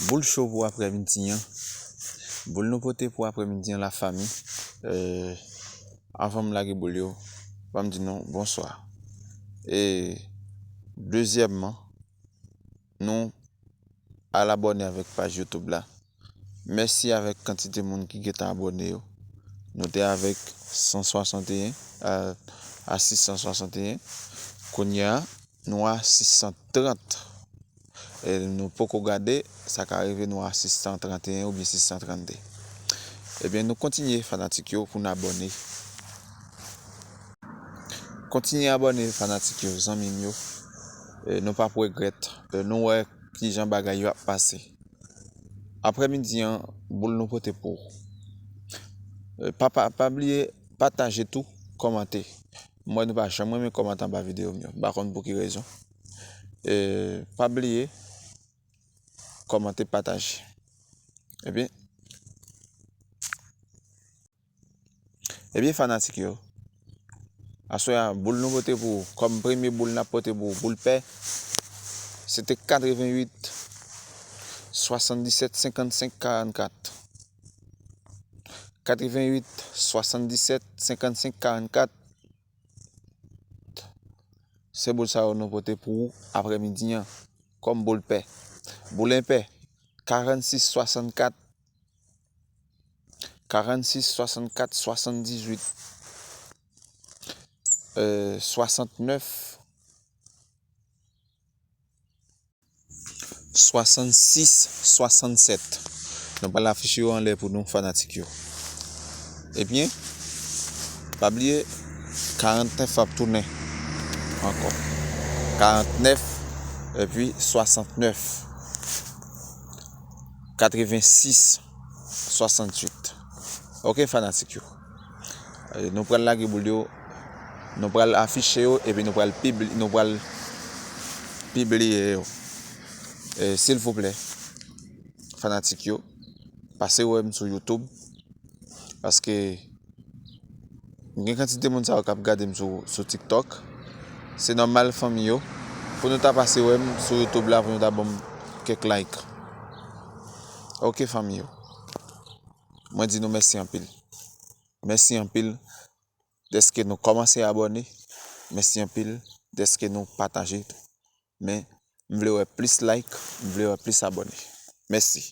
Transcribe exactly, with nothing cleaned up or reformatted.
Boul cho pou aprèmidi an. Boul nou pote pou aprèmidi an, lafanmi. Eh, avan m lage boul yo, ban m di nou bonswa. E dezyèmman, nou al abòne avèk paj YouTube la. Mèsi avèk kantite moun ki gentan abòne yo. Nou te avèk san swasanteyen a, a sis san swasanteyen. Kounye a, nou a sis san trant. E nou poko gade, sa ka rive nou a sis san tranteyen oubyen sis san trannde. Ebyen, nou kontinye, fanatik yo, pou n abòne. Kontinye abòne, fanatik yo, zanmi m yo. E nou p ap regrèt. E nou wè kijan bagay yo ap pase. Aprèmidi an, boul nou pote pou ou. E pa, pa, pa bliye pataje tou, kòmante. M wè nou pa janm renmen kòmante anba videyo m yo. M pa konn pou ki rezon. E pa bliye kòmante, pataje. Ebyen, ebyen, fanatik yo, aswè a, boul nou pote pou ou, kòm premye boul n ap pote pou ou, boul pè, se te katreventuit, swasanndisèt, senkannsenk, karannkat. Katreventuit, swasanndisèt, senkannsenk, karannkat. Se boul sa yo nou pote pou ou aprèmidi an, kòm boul pè. Boul enpè, karannsis, swasannkat, karannsis, swasannkat, swasanndizuit, euh, swasantnèf, swasannsis, swasannsèt. Nou pral afiche yo anlè pou nou, fanatik yo. Ebyen, pa bliye, karantnèf ap tounen ankò. Karantnèf, epi swasantnèf. Katrevensis, swasanntuit. Oke, fanatik yo. E, nou pral lage boul yo, nou pral afiche yo, epi nou pral pibli-, nou pral pibliye yo. E, silvouplè, fanatik yo, pase wè m sou YouTube, paske gen kantite moun sa yo k ap gade m sou, sou TikTok. Se nòmal, fanmi yo, pou nou ta pase wè m sou YouTube la, pou nou ta ban m kèk like. Oke, fanmi yo. Mwen di nou mèsi anpil. Mèsi anpil dèske nou kòmanse abòne. Mèsi anpil dèske nou pataje tou. Men, m vle wè plis like, m vle wè plis abòne. Mèsi.